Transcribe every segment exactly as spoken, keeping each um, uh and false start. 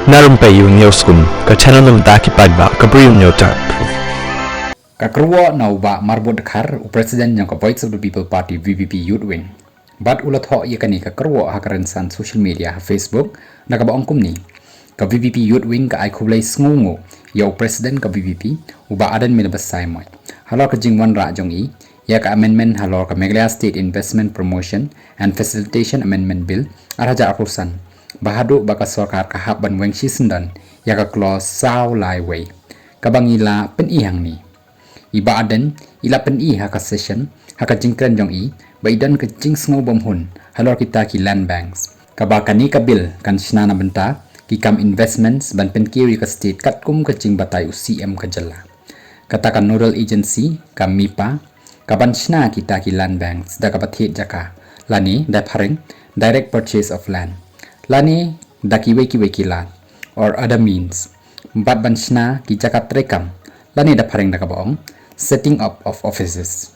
Na rympei ïa u Newsroom, ka channel na bynta ki paidbah ka Bri u Hynñiewtrep. Ka kyrwoh na u Bah Marbud Dkhar, u President jong ka Voice of the People Party, V P P Youth Wing. Bad u la thoh ïa kane ka kyrwoh ha ka rynsan social media ha Facebook, na kaba ong kumne. Ka V P P Youth Wing ka ai khublei sngewnguh ïa u President ka V P P, u Bah Ardent Miller Basaiawmoit, halor ka jingwanrah jong i ïa ka amendment halor ka Meghalaya State Investment Promotion and Facilitation Amendment Bill ar hajar arphew san, ba haduh ba ka sorkar ka hap ban weng shisyndon ïa ka clause saw lai wei, kaba ngi la pyni hangne. I Bah Ardent i la pyni ha ka session, ha ka jingkren jong i, ba i don ka jingsngew bymhun halor kita ki land banks, kaba kane ka bill kan shna na bynta ki kam investments ban pynkiew ïa ka state katkum ka jingbatai u C M ka jylla. Kata ka nodal agency, ka MIPA, ka ban shna kita ki land banks da kaba thied jaka, lane da phareng direct purchase of land, lane da kiwei kiwei ki lad or other means, bad ban shna ki jaka treikam, lane da phareng da kaba ong setting up of offices.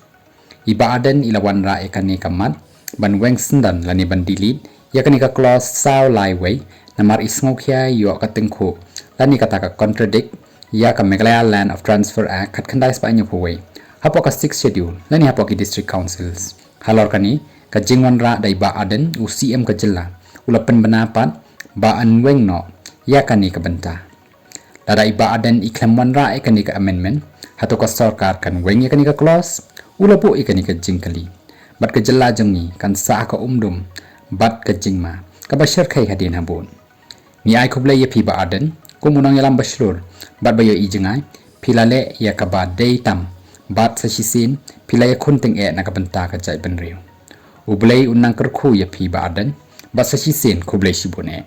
I Bah Ardent i la wanrah ïa kane ka mat ban weng syndon lane ban delete ïa kane ka clause saw lai wei, namar i sngewkhia ïoh ka tyngkhuh lane kata ka contradict ïa ka Meghalaya Land of Transfer Act khatkhyndai spah hynñiewphew wei, hapoh ka Sixth Schedule lane hapoh ki District Councils. Halor kane ka jingwanrah da i Bah Ardent, u C M ka jylla u la pynbna pat ba yn weng noh ïa kane ka bynta. Lada i Bah Ardent i khlem wanrah ïa kane ka amendment, hato ka sorkar kan weng ïa kane ka clause? U la buh ïa kane ka jingkylli. Bad ka jylla jong ngi kan sah ha ka umdum bad ka jingma kaba shyrkhei hadien habud. Ngi ai khublei ïa phi Bah Ardent, kum u nongïalam ba shlur bad ba ïohi jngai, phi la leh ïa kaba dei tam, bad sa shisien phi la ïakhun tyngeh na ka bynta ka jaitbynriew. U Blei un nang kyrkhu ïa phi Bah Ardent, bad sa shisien khublei shibun eh.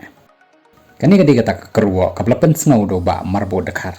Kane ka dei kata ka kyrwoh kaba la pynsngew da u Bah Marbud Dkhar.